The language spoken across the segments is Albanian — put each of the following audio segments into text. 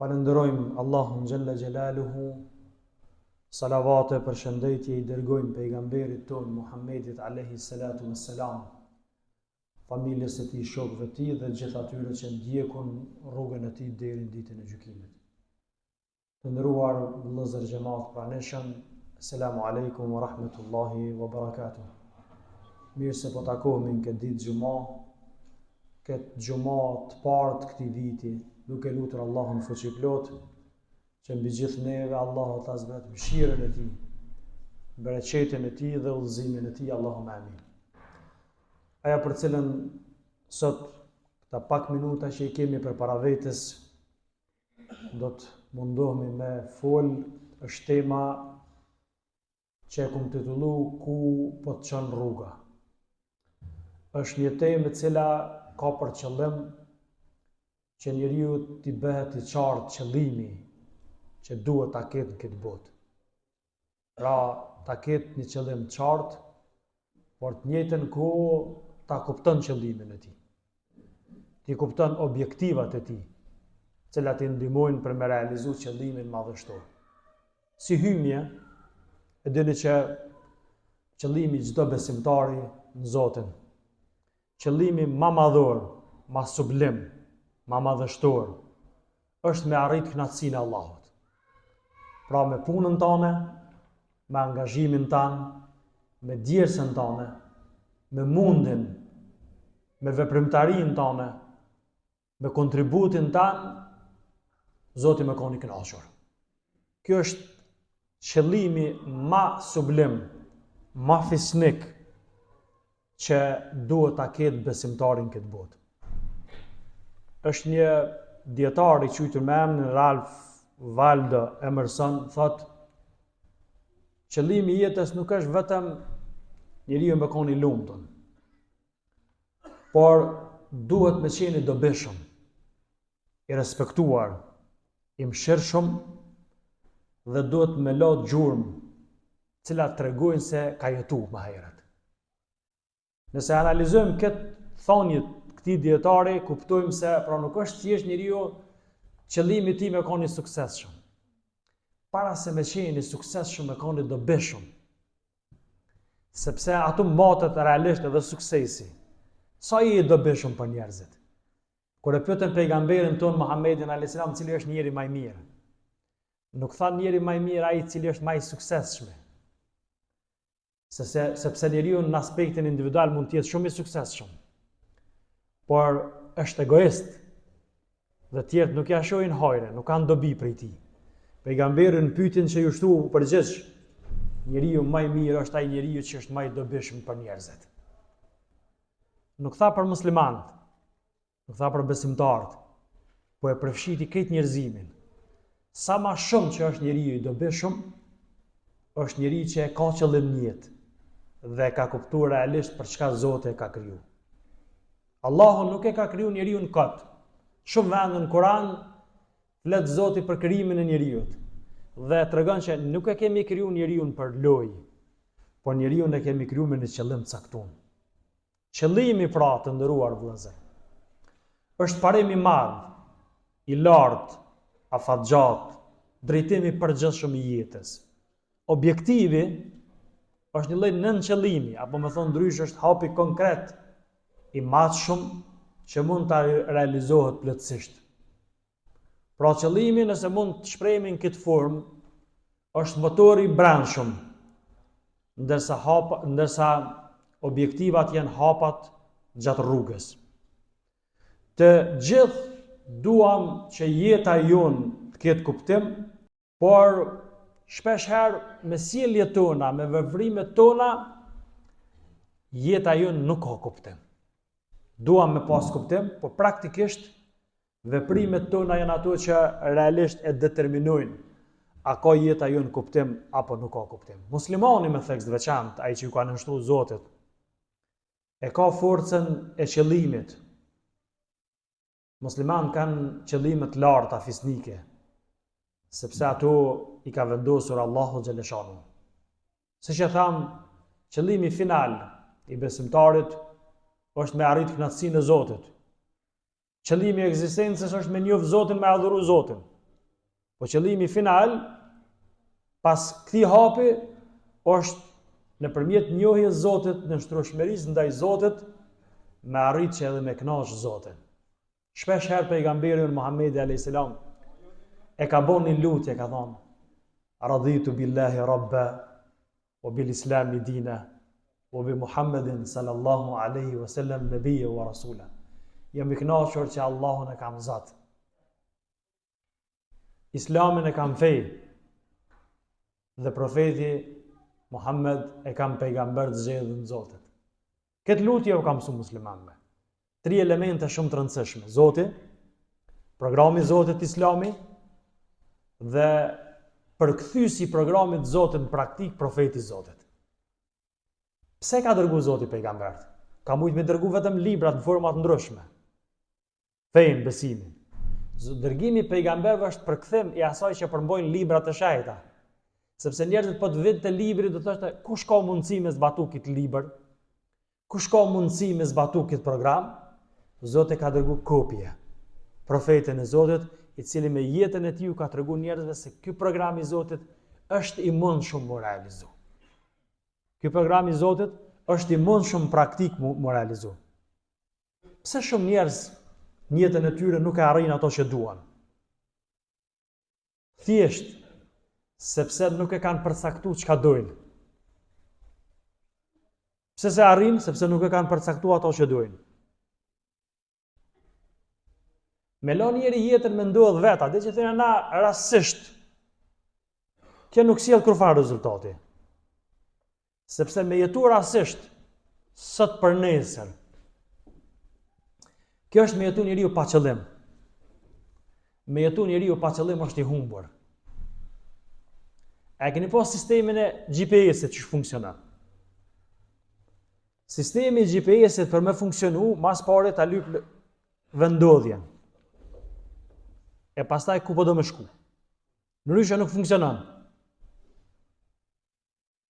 Falënderojmë Allahun xhalla xhelaluhu. Salavate e përshëndetje i dërgojmë pejgamberit tonë Muhammedit alayhi salatu vesselam, familjes së tij, shokëve të tij dhe gjithë atyre që ndjekun rrugën e tij deri në ditën e gjykimit. Të nderuar vëllezër xhemat të pranishëm, selamu alejkum wa rahmetullahi wa barakatuh. Mirë se po takohemi në këtë ditë xhuma, këtë xhuma të parë të këtij viti, duke lutur Allahun fuqiplotë, që mbi gjithë neve Allahu ta zbret mëshirën e tij, bereqetin e tij dhe udhëzimin e tij, Allahumme amin. Ajo për cilën sot këta pak minuta që i kemi përpara vetes, do të mundohemi me fol, është tema që e kum titullu ku po të çon rruga. Është një temë e cila ka për qëllim që njeriut t'i bëhet i qartë qëllimi që duhet ta ketë në këtë botë. Pra, ta ketë një qëllim të qartë, por të njëjtën kohë ta kupton qëllimin e tij. T'i kupton objektivat e tij, të cilat i ndihmojnë për me realizu qëllimin madhështor. Si hymje, e dini që qëllimi i çdo besimtari në Zotin, qëllimi ma madhor, ma sublim, ma madhështor, është me arrit kënaqësinë e Allahut. Pra me punën tane, me angazhimin tan, me djersën tane, me mundin, me veprimtarinë tane, me kontributin tan, Zoti me kon i kënaqur. Kjo është qëllimi ma sublim, ma fisnik që duhet ta ketë besimtari në këtë botë. Është një dijetar i quajtur me emrin Ralph Waldo Emerson, thotë qëllimi i jetës nuk është vetëm njeriu me kon i lumtun. Por duhet me qenë i dobishëm, i respektuar, i mëshirshëm dhe duhet me la gjurmë, të cilat tregojnë se ka jetu më herët. Nëse analizojmë këtë thanje të këtij dijetari, kuptojmë se pra nuk është thjesht njeriu qëllimi i tij me kon i suksesshëm. Para se me qenë i suksesshëm me kon i dobishëm, Sepse aty matet realisht edhe suksesi. Sa je i dobishëm për njerëzit? Kur e pyetën pejgamberin tonë Muhammedin a.s. cili është njeri ma i mirë? Nuk tha njeri ma i mirë ai i cili është ma i suksesshëm. Se, se, sepse njeriu në aspektin individual mund të jetë shumë i suksesshëm. Por është egoist, Dhe tjerët nuk ja shohin hajrin, nuk kanë dobi prej tij. Pejgamberi në pyetjen që ju shtru u përgjigj, njeriu ma i mirë është ai njeriu që është ma i dobishëm për njerëzit. Nuk tha për muslimanët, nuk tha për besimtarët, po e përfshiti krejt njerëzimin. Sa ma shumë që është njeriu i dobishëm, është njeri që e ka qëllim në jetë dhe e ka kuptu realisht për çka Zoti e ka kriju. Allahu nuk e ka kriju njeriun kot. Shumë vende në Kur'an flet Zoti për krijimin e njeriut dhe tregon që nuk e kemi kriju njeriun për lojë, por njeriun e kemi kriju me një qëllim të caktuar. Qëllimi pra të nderuar vëllezër është parim i madh, i lartë, afatgjatë, drejtim i përgjithshëm i jetës. Objektivi është një lloj nënqëllimi, apo me thonë ndryshe është hapi konkret i matshëm që mund të realizohet plotësisht. Pra qëllimi nëse mund të shprehemi në këtë formë është motori i brendshëm, ndërsa hapa, ndërsa objektivat janë hapat gjatë rrugës. Të gjithë duam që jeta jonë të ketë kuptim, Por shpesh herë me sjelljet tona, me veprimet tona, jeta jonë nuk ka kuptim. Duam me pas kuptim, por praktikisht veprimet tona janë ato që realisht e determinojnë a ka jeta jonë kuptim apo nuk ka kuptim. Muslimani me theks të veçantë, ai që ju ka nënshtru Zotit, e ka forcën e qëllimit, Muslimanët kanë qëllime të larta fisnike, sepse ato i ka vendosur Allahu xheleshanuhu. Siç e thamë, qëllimi final i besimtarit është me arrit kënaqësinë e Zotit. Qëllimi i ekzistencës është me njoft Zotin, me adhuru Zotin. Po qëllimi final pas këtij hapi është nëpërmjet njohjes Zotit, nënshtrueshmërisë ndaj Zotit, me arrit që edhe me knaq Zotin. Shpesh herë pejgamberi ynë Muhammedi a.s. e ka bo një lutje, ka thonë, Raditu billahi rabba, wa bil islami dina, wa bi Muhammedin sallallahu alaihi wasallam nabiyya wa rasula. Jam i kënaqur që Allahun e kam Zot. Islamin e kam fe dhe profeti Muhammed e kam pejgamber të zgjedhun Zotit. Këtë lutje u ka msu muslimanëve. Tri elemente shumë të rëndësishme. Zoti, programi i Zotit Islami dhe përkthyesi i programit Zotit në praktikë profeti i Zotit. Pse ka dërgu Zoti pejgamberët? Ka mujtë me dërgu vetëm librat në forma të ndryshme. Fenë, besimin. Dërgimi i pejgamberëve është përkthim i asaj që përmbajnë librat e shenjta. Sepse njerëzit po të vinte libri do të thoshte kush ka mundësi me zbatu këtë libër? Kush ka mundësi me zbatu këtë program? Zoti ka dërgu kopje. Profetin e Zotit, i cili me jetën e tij u ka tregu njerëzve se ky program i Zotit është i mundshëm mu realizu. Ky program i Zotit është i mundshëm praktik mu, mu realizu. Pse shumë njerëz në jetën e tyre nuk e arrijnë ato që duan? Thjesht, sepse nuk e kanë përcaktu çka dojnë. Pse s'e arrijnë? Sepse nuk e kanë përcaktu ato që dojnë. Me lon njeri jetën me ndodhë vetë, a di që thojna na rastësisht, kjo nuk sjell kurrfarë rezultati. Sepse me jetu rastësisht, sot për nesër, kjo është me jetu njeriu pa qëllim. Me jetu njeriu pa qëllim është i humbur. E keni pa sistemin e GPS-it qysh funksionon? Sistemi i GPS-it për me funksionu, ma s'pari ta lyp vendndodhjen. E pastaj ku po do me shku. Ndryshe nuk funksionon.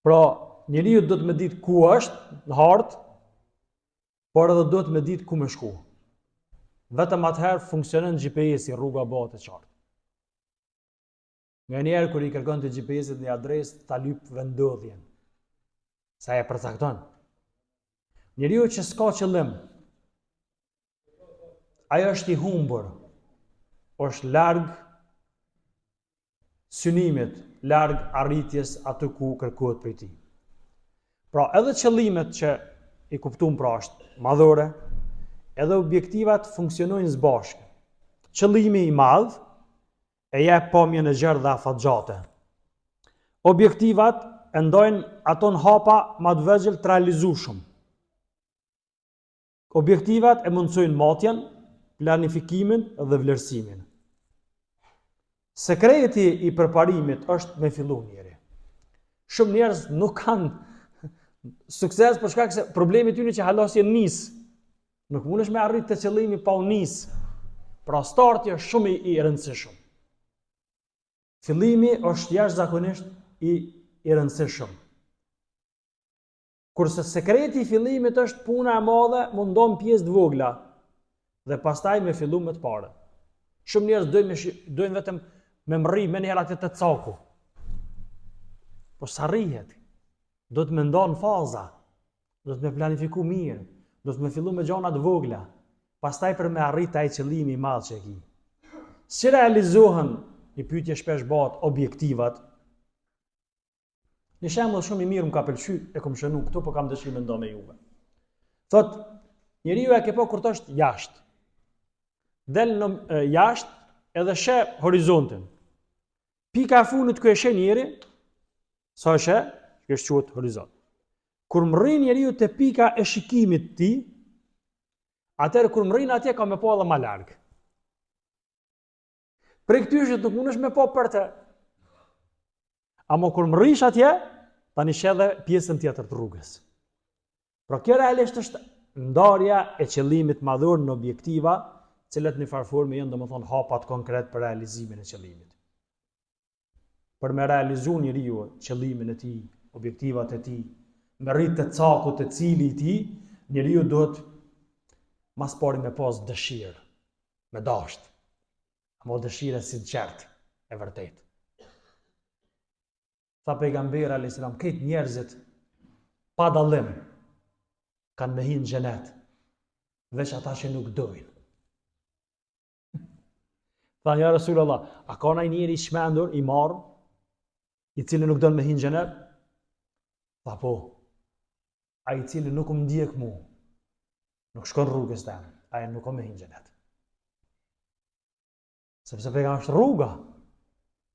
Pra, njeriu duhet me ditë ku është në hartë, por edhe duhet me ditë ku me shku. Vetëm atëherë funksionon GPS-i, rruga bëhet e qartë. Nganjëherë kur i kërkon ti GPS-it një adresë, ta lyp vendndodhjen. Se e përcakton. Njeriu që s'ka qëllim, ai është i humbur, është larg synimit, larg arritjes aty ku kërkohet prej tij. Pra edhe qëllimet që i kuptum pra është madhore, edhe objektivat funksionojnë së bashku. Qëllimi i madh e jep pamjen e gjerë dhe afatgjate. Objektivat e ndajnë ato në hapa ma të vegjël të realizueshëm. Objektivat e mundësojnë matjen, planifikimin dhe vlerësimin. Sekreti i përparimit është me fillu njeri. Shumë njerëz nuk kanë sukses për shkak se problemi i tyre që hala s'janë nis. Nuk mundesh me arrit te qëllimi pa u nis. Pra starti është shumë i rëndësishëm. Fillimi është jashtëzakonisht i i rëndësishëm. Kurse sekreti i fillimit është puna e madhe, m'u nda n'pjesë të vogla dhe pastaj me fillu me të parën. Shumë njerëz dojnë me dojnë vetëm me mrri menjëherë atje te caku. Po s'arrihet. Duhet me nda në faza. Duhet me planifiku mirë. Duhet me fillu me gjana të vogla. Pastaj për me arrit ai qëllimi i madh që e ki. Si realizohen, një pyetje shpesh bëhet, objektivat, Një shembull shumë i mirë më ka pëlqy, e kom shënu këtu, po kam dëshirë me nda me juve. Thot, njeriu e ke pa kur është jashtë. Del në e, jashtë edhe sheh horizontin. Pika e fundit ku e sheh njeri, sa e sheh, kjo është quhet horizont. Kur mrrin njeriu te pika e shikimit të tij, atëherë kur mrrin atje ka me pa edhe ma larg. Prej këtyshit nuk mundesh me pa përtej. Amo kur mrrish atje, tani sheh edhe pjesën tjetër të rrugës. Pra kjo realisht është ndarja e qëllimit madhor në objektiva, cilët në farë forme janë domethënë hapat konkret për realizimin e qëllimit. Për me realizu njeriu qëllimin e tij, objektivat e tij, me rrit te caku te cili i tij, njeriu duhet ma s'pari me pas dëshirë, me dasht. Amo dëshirë e sinqertë. E vërtetë. Tha pejgamberi alayhis salam, krejt njerëzit pa dallim kanë me hi në xhenet, veç ata që nuk dojnë. Tha ja Resulullah, a ka naj njeri i çmendur, i marrë, i cili nuk don me hi në xhenet? Tha po, ai i cili nuk më ndjek mu, nuk shkon rrugës teme, ai nuk ka me hi në xhenet. Sepse pejgamberi është rruga.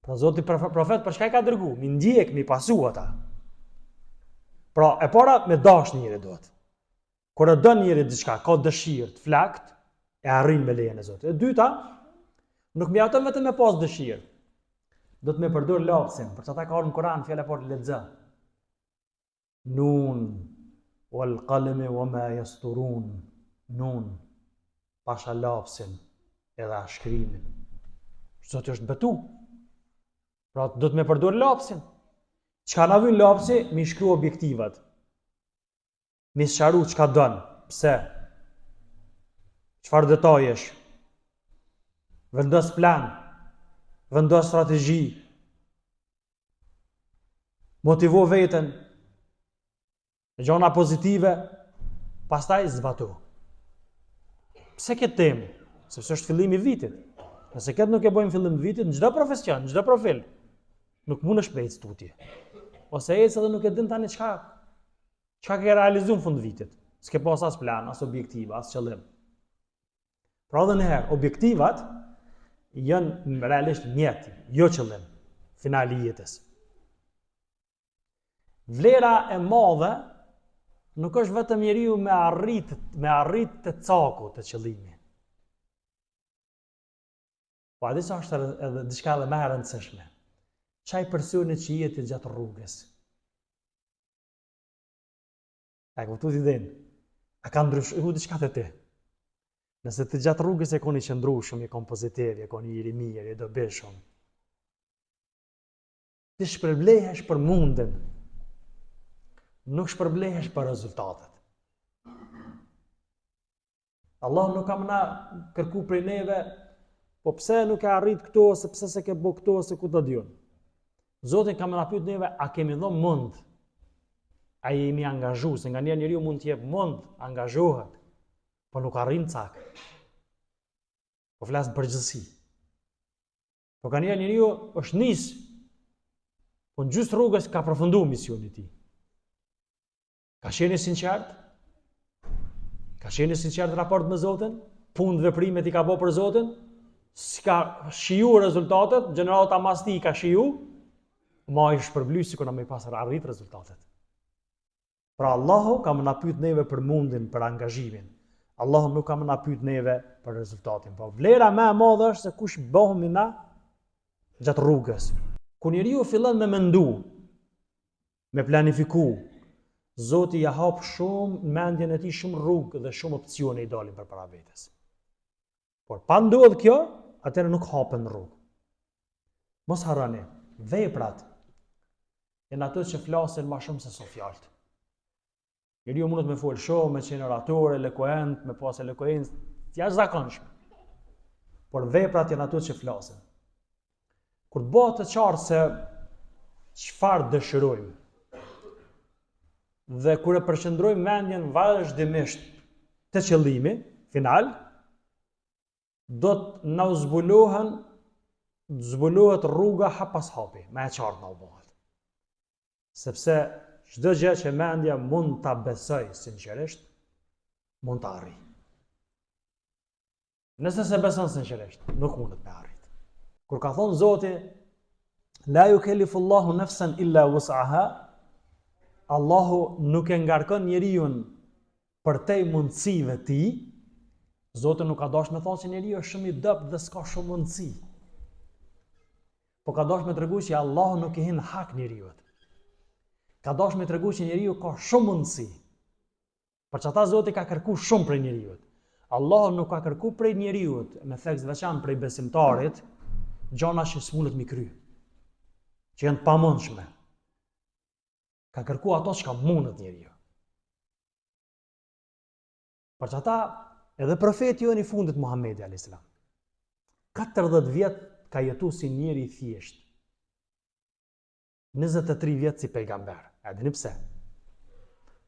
Pra Zoti profet për çka i ka dërgu? Mi ndjek, mi pasu ata. Pra e para me dash njeri duhet. Kur e don njeri diçka, ka dëshirë të flakt, e arrin me lejen e Zotit. E dyta, nuk mjafton vetëm me pas dëshirë. Duhet me përdor lapsin, për qata ka ardhur në Kur'an fjala për lexo. Nun wal qalami wa ma yasturun. Nun pasha lapsin edhe shkrimin. Zoti është betu. Pra duhet me përdor lapsin. Çka na vyn lapsi? Mi shkru objektivat. Mi sqaru çka don, pse? Çfarë detajesh? Vendos plan, vendos strategji, Motivo veten me gjona pozitive, pastaj zbato. Pse këtë temë? Sepse është fillimi i vitit. Nëse këtë nuk e bëjmë fillim të vitit, në çdo profesion, në çdo profil, nuk mundesh me ecë tutje. Ose ecë edhe nuk e din tani çka çka ke realizuar në fund të vitit. S'ke pas as plan, as objektiva, as qëllim. Pra edhe një herë, objektivat janë realisht mjet, jo qëllim, final i jetës. Vlera e madhe nuk është vetëm njeriu me arrit, me arrit te caku te qëllimi. Po a di sa është edhe diçka edhe më e rëndësishme. Qaj personi që je ti gjatë rrugës. A e kuptu idenë? A ka ndryshu diçka te ti? Nëse ti gjatë rrugës je kon i qëndrueshëm, je kon pozitiv, je kon i i mirë, i dobishëm. Ti shpërblehesh për mundin. Nuk shpërblehesh për rezultatet. Allah nuk ka me na kërku prej neve, po pse nuk e arrit këto, ose pse s'e ke bo këto, ose ku ta di unë. Zoti ka me na pyet neve, a kemi dhonë mund? A jemi angazhu, se nganjëherë njeriu mund të jep mund, angazhohet, po nuk arrin cak. Po flas në përgjithësi. Po nganjëherë njeriu është nis, po në gjysë rrugës ka përfundu misioni i tij. Ka qenë i sinqert? Ka qenë i sinqert në raport me Zotin? Punët veprimet i ka bo për Zotin? S'i ka shiju rezultatet, gjenerata mas tij i ka shiju, ma i shpërbly sikur na me i pas arrit rezultatet. Pra Allahu ka me na pyet neve për mundin, për angazhimin. Allahu nuk ka me na pyet neve për rezultatin. Po vlera më e madhe është se kush bëhemi na gjatë rrugës. Kur njeriu fillon me mendu, me planifiku, Zoti ja hap shumë në mendjen e tij shumë rrugë dhe shumë opcione i dalin përpara vetes. Por pa ndodh kjo, atëherë nuk hapen rrugë. Mos harroni, veprat janë ato që flasin ma shumë se sa fjalët. Njeriu mundet me fol shumë, me qenë orator, elokuent, me pas elokuencë të jashtëzakonshme. Por veprat janë ato që flasin. Kur të bëhet e qartë se çfarë dëshirojmë dhe kur e përqendrojmë mendjen vazhdimisht te qëllimi final, do të na u zbulohen zbulohet rruga hap pas hapi, më e qartë na u bëhet. Sepse çdo gjë që mendja mund ta besojë sinqerisht, mund ta arrijë. Nëse s'e beson sinqerisht, nuk mundet me arrit. Kur ka thonë Zoti, la yukellifullahu nefsen illa wus'aha, Allahu nuk e ngarkon njeriun përtej mundësive të tij, Zoti nuk ka dashur me thonë se njeriu është shumë i dobët dhe s'ka shumë mundësi. Po ka dashur me tregu që Allahu nuk i hin hak njeriut. Ka dashur me tregu që njeriu ka shumë mundësi. Për qata Zoti ka kërku shumë prej njeriut. Allahu nuk ka kërku prej njeriut, me theks të veçantë prej besimtarit, gjona që s'mundet m'i kry, që janë të pamundshme. Ka kërku ato çka mundet njeriu. Për qata, edhe profeti jonë i fundit Muhammedi a.s. 40 vjet ka jetu si njeri i thjeshtë. 23 vjet si pejgamber. A dini pse?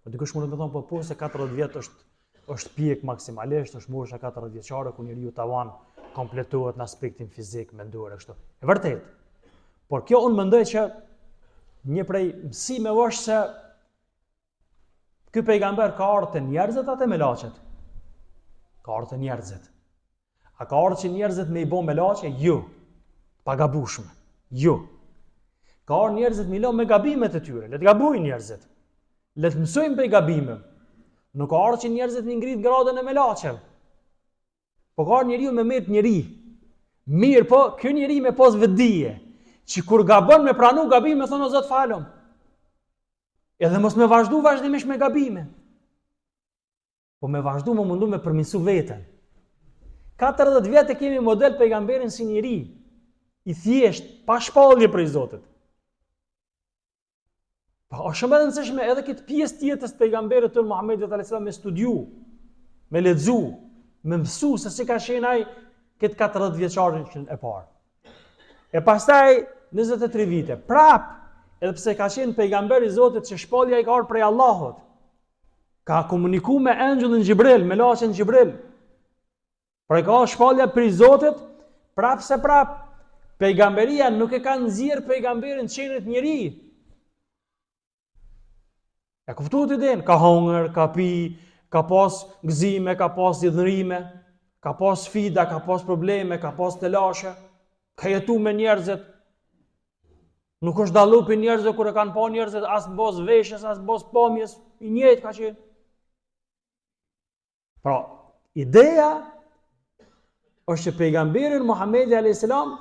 Po dikush mundet me thonë, po po se 40 vjet është është pjek maksimalisht, është mosha 40 vjeçare ku njeriu tavan kompletohet në aspektin fizik, mendor e kështu. E vërtet. Por kjo unë mendoj që një prej mësimeve është se ky pejgamber ka ardhur te njerëzit a te melaqet. Ka ardhur te njerëzit. A ka ardhur që njerëzit me i bo melaqe? Jo. Pagabushme. Jo. Ka ardhur njerëzit me i lon me gabimet e tyre. Le të gabojnë njerëzit. Le të mësojnë prej gabimeve. Nuk ka ardhur që njerëzit me i ngrit gradën e melaqeve. Po ka ardhur njeriu me met njeri. Mirëpo, ky njeri me pas vetëdije, që kur gabon me pranu gabim, me thonë o Zot falëm. Edhe mos me vazhdu vazhdimisht me gabime. Po me vazhdu me u mundu me përmisu veten. 40 vjet e kemi model pejgamberin si njeri, i thjesht, pa shpallje prej Zotit. Pa, po, është shumë e rëndësishme edhe këtë pjesë të jetës të pejgamberit tonë Muhammedit a.s. me studiu, me lexu, me mësu se si ka qenë ai këtë 40 vjeçarin e parë. E pastaj 23 vite, prap, edhe pse ka qenë pejgamber i Zotit që shpallja i ka ardhur prej Allahut, ka komuniku me engjëllin Xhibril, melaqen Xhibril. Pra i ka ardhur shpallja prej Zotit, prap se prap, pejgamberia nuk e ka nxjerr pejgamberin qenit njeri. E kuptuat idenë, ka hongër, ka pi, ka pas gëzime, ka pas hidhërime, ka pas sfida, ka pas probleme, ka pas telashe, ka jetu me njerëzit. Nuk është dallu prej njerëzve kur e kanë pa njerëzit as në bazë veshjes, as në bazë pamjes, i njëjtë ka qenë. Pra, ideja është që pejgamberi Muhamedi alayhis salam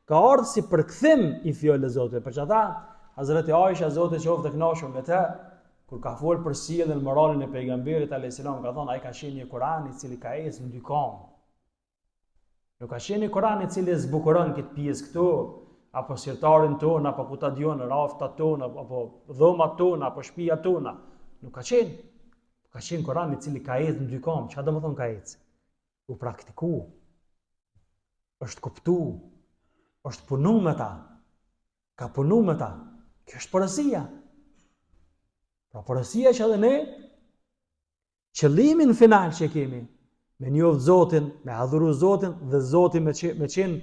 ka ardhur si përkthim i fjalës së Zotit. Për qata, Hazreti Aisha Zoti qoftë i kënaqur me të, kur ka fol për sjelljen moralin e pejgamberit alayhis salam, ka thonë ai ka qenë një Kur'an i cili ka ecë në dy këmbë. Nuk ka qenë një Kur'an i cili e zbukuron këtë pjesë këtu, apo sirtarin tonë, apo ku ta di unë, raftat tona, apo dhomat tona, apo shtëpia tona. Nuk ka qenë. Ka qenë Kur'an i cili ka ecë në dy këmbë. Çka do të thonë ka ecë? U praktiku. Është kuptu. Është punu me ta. Ka punu me ta. Kjo është porosia. Pra porosia që edhe ne Qëllimin final që kemi, me njoft Zotin, me adhuru Zotin dhe Zoti me qenë, me qenë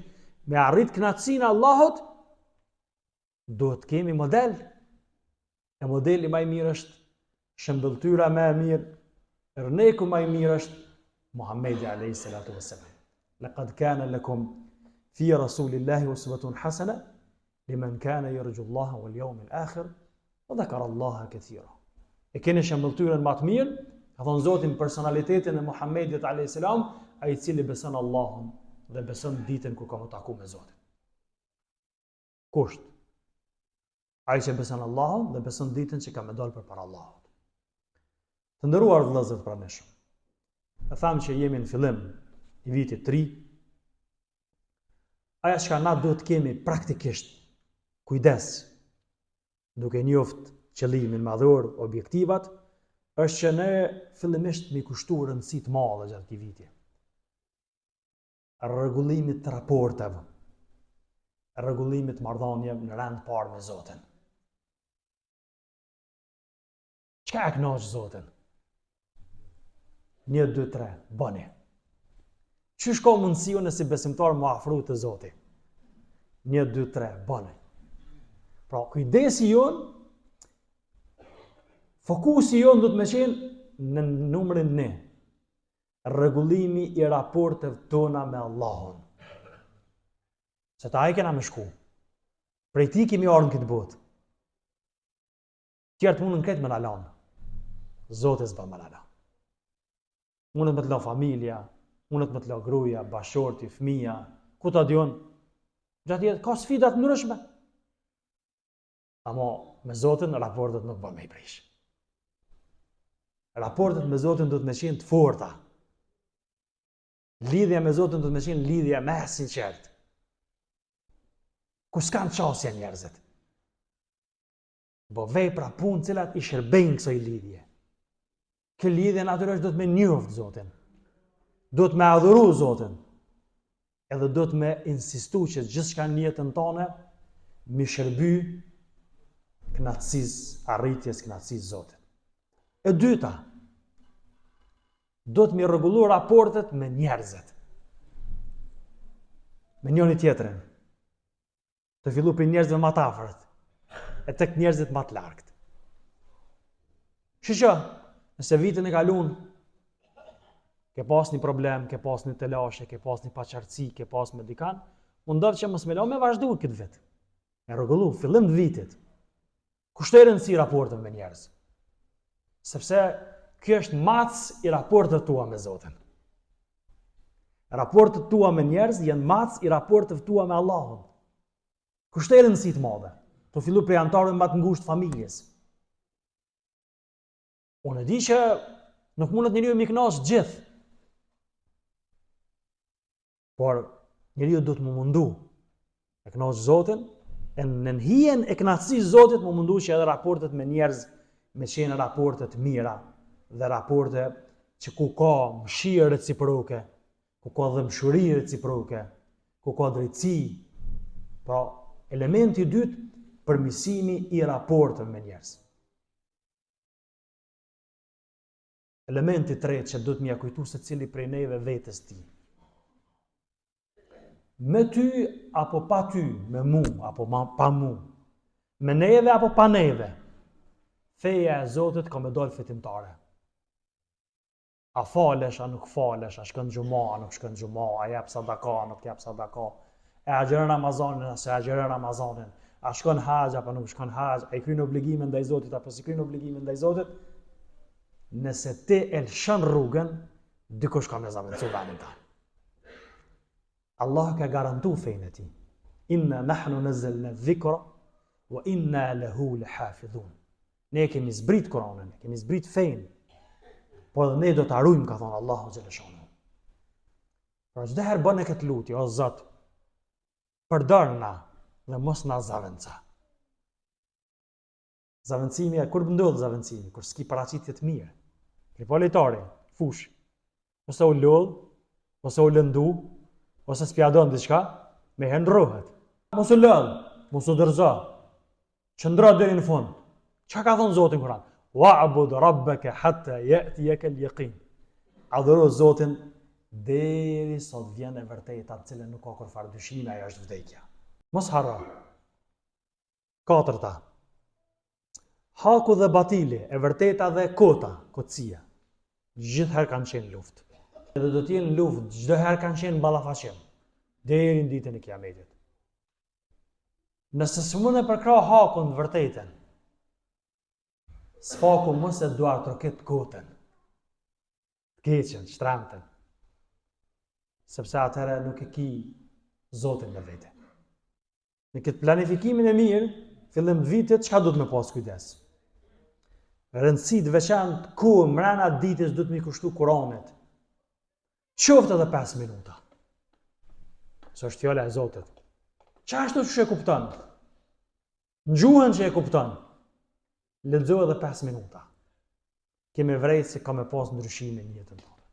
me arrit kënaqësinë e Allahut, duhet të kemi model. E modeli ma i mirë është shëmbëlltyra më e mirë, ërneku ma i mirë është Muhammedi alayhi salatu wassalam. Laqad kana lakum fi rasulillahi uswatun hasana Limen kana yarju Allaha wal yawm al akhir wa dhakara Allaha kathira. E keni shëmbëlltyrën më të mirë, ka thonë Zoti në personalitetin e Muhammedit alayhis salam, ai i cili beson Allahun dhe beson ditën kur ka me u taku me Zotin. Kusht. Ai që beson Allahun dhe beson ditën që ka me dalë përpara Allahut. Të nderuar vëllezër të pranishëm. E thamë që jemi në fillim i vitit të ri. Aja çka na duhet të kemi praktikisht kujdes duke njoft qëllimin madhor, objektivat, është që ne fillimisht me i kushtu rëndësi të madhe gjatë këtij viti. Rregullimit të raporteve, rregullimit të marrëdhënieve në rend parë me Zotin. Çka e kënaq Zotin? 1 2 3, bëni. Qysh ka mundësi unë si besimtar m'u afru te Zoti? 1 2 3, bëni. Pra, kujdesi jonë, fokusi jonë duhet me qenë në numrin një. Rregullimi i raporteve tona me Allahun. Se te ai kena me shku. Prej tij kemi ardhë në këtë botë. Tjerët mundën krejt me na lanë. Zoti s'ban me na lanë. Mundet me të la familja, mundet me të la gruja, bashkëshorti, fëmija, ku ta di unë. Gjatë jetës ka sfida të ndryshme. Amo me Zotin raportet nuk bën me i prish. Raportet me Zotin duhet me qenë të forta. Lidhja me Zotin duhet me qenë lidhja më e sinqertë. Ku s'kanë qasje njerëzit. Bo vepra punë cilat i shërbejnë kësaj lidhje. Kjo lidhje natyrisht duhet me njoft Zotin. Duhet me adhuru Zotin. Edhe duhet me insistu që gjithçka në jetën tane m'i shërby knaqësisë, arritjes knaqësisë Zotit. E dyta, duhet m'i rregullu raportet me njerëzit. Me njëri tjetrin. Tu fillu prej njerëzve ma të afërt, e tek njerëzit ma të largët. Kështu që, nëse vitin e kalun, ke pas një problem, ke pas një telashe, ke pas një paqartësi, ke pas me dikan, mundohu që mos me lo me vazhdu këtë vit. Me rregullu, fillim të vitit. Kushtoji rëndësi raporteve me njerëz. Sepse kjo është matës i raporteve tua me Zotin. Raportet tua me njerëz janë matës i raporteve tua me Allahun. Kushtoji rëndësi të madhe. Tu fillu prej anëtarëve më të ngushtë familjes. Unë e di që nuk mundet njeriu m'i kënaq gjithë. Por njeriu duhet m'u mundu me kënaq Zotin, e nën hijen e kënaqësisë Zotit m'u mundu që edhe raportet me njerëz me qenë raporte të mira dhe raporte që ku ka mëshirë reciproke, ku ka dhembshuri reciproke, ku ka drejtësi. Pra, elementi i dytë, përmirësimi i raporteve me njerëz. Elementi i tretë që duhet m'ia kujtu secili prej neve vetes tij. Me ty apo pa ty, me mu apo ma, pa mu, me neve apo pa neve, feja e Zotit ka me dalë fitimtare. A falesh, a nuk falesh, a shkon xhuma, a nuk shkon xhuma, a jep sadaka, a nuk jep sadaka, e agjëron Ramazanin, a s'e agjëron Ramazanin, a shkon haxh apo nuk shkon haxh, a i kryen obligimet ndaj Zotit apo s'i kryen obligimet ndaj Zotit, nëse ti e lëshon rrugën, dikush ka me zavendësu vendin tand. Allah ka garantu fejnë e tij. Inna nahnu nazzalna dhikra wa inna lahu lahafizun. Ne kemi zbrit Kur'anin, kemi zbrit fejnë. Po edhe ne do ta ruajmë, ka thonë Allahu xheleshanuhu. Pra çdo herë bëne këtë lutje, o Zot, përdorna dhe mos na zavendëso. Zavendësimi, e kur ndodh zavendësimi, kur s'ki paraqitje të mirë. Ke pa lojtari, fush. Ose u lodh, ose u lëndu, ose s'pja don diçka, menjëherë ndrrohet. Mos u lodh, mos u dorëzo. Qëndro deri në fund. Çka ka thonë Zoti në Kur'an? Wa'bud rabbaka hatta ya'tiyaka al-yaqin. Adhuro Zotin deri sa të vjen e vërteta, të cilën nuk ka kurrfarë dyshimi, ajo është vdekja. Mos harro. Katërta. Haku dhe batili, e vërteta dhe kota, kotësia. Gjithherë kanë qenë luftë. Edhe do të jenë luftë, çdo herë kanë qenë ballafaqim deri në ditën e Kiametit. Nëse s'mund e përkrah hakun të vërtetën, s'paku mos e duartrokit kotën, të keqen, të shtremtën, sepse atëherë nuk e ki Zotin me vete. Në këtë planifikimin e mirë, fillim të vitit, çka duhet me pas kujdes? Rëndësi të veçantë ku mrena ditës duhet me i kushtu Kuranit. Qoftë edhe 5 minuta. Se është fjala e Zotit. Qashtu që e kupton? Në gjuhën që e kupton, lexo edhe 5 minuta. Ke me vrejt se ka me pas ndryshime në jetën tonë.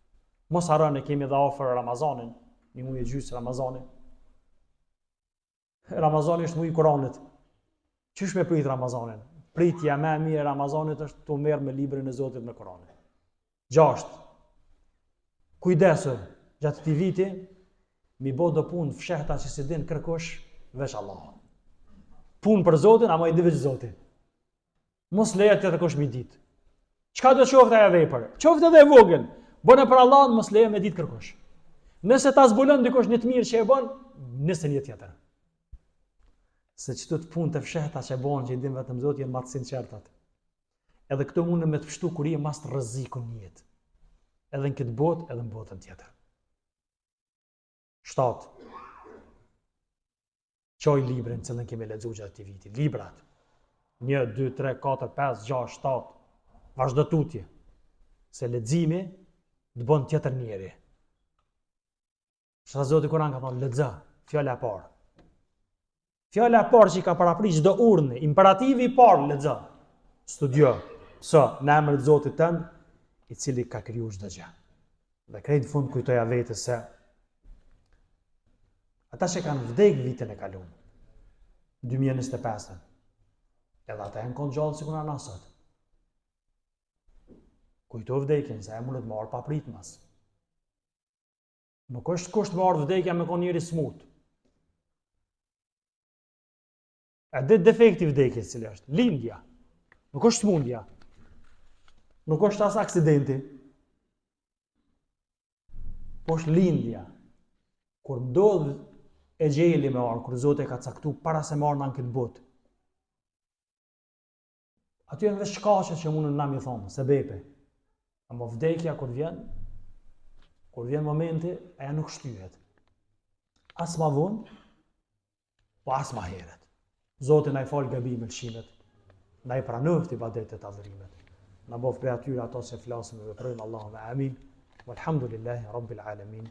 Mos harroni, kemi edhe afër Ramazanin, një muj e gjysë Ramazanin. Ramazani është muji i Kuranit. Qysh me prit Ramazanin? Pritja më e mirë e Ramazanit është t'u marrë me librin e Zotit me Kuranin. Gjashtë. Kujdesu gjatë këtij viti m'i bo do punë fshehta që s'i din kërkush veç Allahu. Punë për Zotin, ama i di veç Zoti. Mos leje tjetërkush me ditë. Çka do qoftë ajo vepër? Qoftë edhe e vogël. Bëne për Allahun, mos leje me ditë kërkush. Nëse ta zbulon dikush një të mirë që e bën, nise një tjetër. Se qëto të punë të fshehta që bën që i din vetëm Zoti janë më të sinqertat. Edhe këto mundën me të pshtu kur je mas të rrezikun në jetë. Edhe në këtë botë, edhe në botën tjetër. 7. Çoj librin cilën kemi lexu gjatë këtij viti. Librat. 1, 2, 3, 4, 5, 6, 7. Vazhdo tutje. Se leximi të bën tjetër njeri. Sa Zoti Kur'an ka thonë lexo, fjala e parë. Fjala e parë që i ka parapri çdo urdhni, imperativi i parë lexo. Studio, mëso në emër të Zotit tënd, i cili ka kriju çdo gjë. Dhe krejt në fund kujtoja vetes se. Ata që kanë vdek vitin e kalum, 2025-ën, edhe ata janë konë gjallë sikur na sot. Kujto vdekjen, se e mundet me ardhë papritmas. Nuk është kusht me ardhë vdekja me konë njeri smut. E di defekti i vdekjes cili është? Lindja. Nuk është smundja. Nuk është as aksidenti. Po është lindja. Kur ndodh exheli me ardhë, kur Zoti e ka caktu para se me ardhë në këtë botë. Aty janë veç shkaqe që mundën na mi thonë, sebepe. Ama vdekja kur vjen, kur vjen momenti, ajo nuk shtyhet. As ma vonë, po as ma herët. Zoti na i fal gabimet, lëshimet, na i pranoftë ibadetet adhurimet. Na bëftë prej atyre ato që flasim e veprojmë, Allahumme amin. Walhamdulillahi Rabbil Alamin.